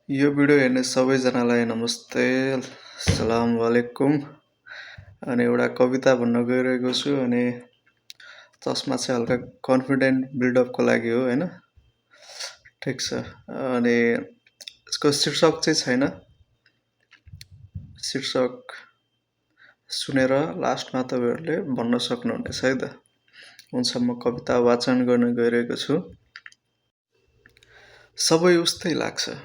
यो भिडियो हेर्ने सबैजनालाई नमस्ते, अस्सलाम वालेकुम। अनि एउटा कविता भन्न गइरहेको छु अनि जसमा चाहिँ हल्का कन्फिडेन्ट बिल्डअपको लागि हो हैन। ठिक छ। अनि यसको शीर्षक चाहिँ छैन। शीर्षक सुनेर लास्टमा तपाईहरुले भन्न सक्नुहुनेछ है त। हुन्छ, म कविता वाचन गर्न गइरहेको छु। सबै उस्तै लाग्छ।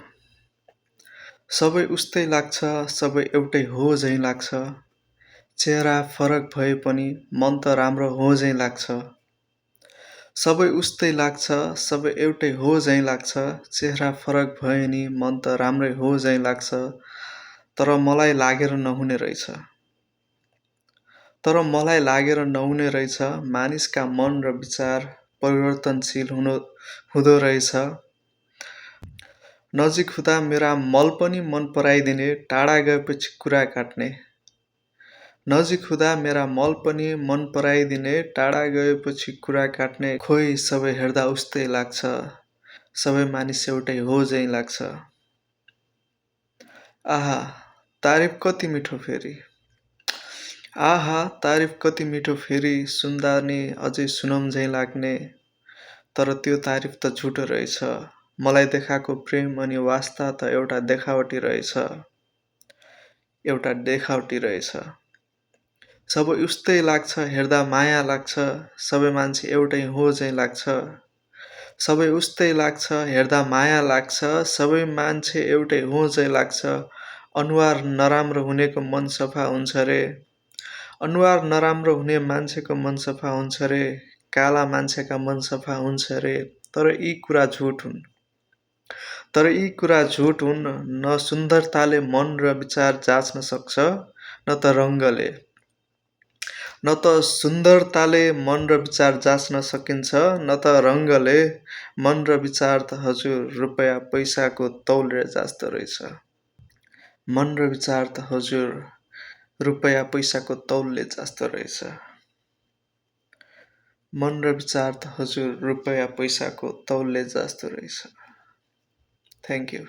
सबै उस्तै लाग्छ, सबै एउटै हो झैं लाग्छ। चेहरा फरक भए पनि मन त राम्रो हो झैं लाग्छ। सबै उस्तै लाग्छ, सबै एउटै हो झैं लाग्छ। चेहरा फरक भए नि मन त राम्रै हो झैं लाग्छ। तर मलाई लागेर नहुने रहेछ। तर मलाई लागेर नहुने रहेछ। मानिसका मन र विचार परिवर्तनशील हुँदो रहेछ। नजिक हुँदा मेरा मल पनि मन पराइदिने, टाढा गएपछि कुरा काट्ने। नजिक हुँदा मेरा मल पनि मन पराइदिने, टाढा गएपछि कुरा काट्ने। खोइ सबै हेर्दा उस्तै लाग्छ, सबै मानिस एउटै हो झैं लाग्छ। आहा तारिफ कति मिठो फेरि। आहा तारिफ कति मिठो फेरि, सुन्दा नि अझै सुनौं झैं लाग्ने। तर त्यो तारिफ त झुटो रहेछ। मलाई देखाएको प्रेम अनि वास्ता त एउटा देखावटी रहेछ। एउटा देखावटी रहेछ। सबै उस्तै लाग्छ, हेर्दा माया लाग्छ। सबै मान्छे एउटै हो झैं लाग्छ। सबै उस्तै लाग्छ, हेर्दा माया लाग्छ। सबै मान्छे एउटै हो झैं लाग्छ। अनुहार नराम्रो हुनेको मन सफा हुन्छ रे। अनुहार नराम्रो हुने मान्छेको मन सफा हुन्छ रे। काला मान्छेका मन सफा हुन्छ रे। तर यी कुरा झुट हुन्। तर यी कुरा झुट हुन्। न सुन्दरताले मन र विचार जाँच्न सक्छ, न त रङ्गले। न त सुन्दरताले मन र विचार जाँच्न सकिन्छ, न त रङ्गले। मन र विचार त हजुर रुपैयाँ पैसाको तौलले जाँच्दो रहेछ। मन र विचार त हजुर रुपैयाँ पैसाको तौलले जाँच्दो रहेछ। मन र विचार त हजुर रुपैयाँ पैसाको तौलले जाँच्दो रहेछ। Thank you.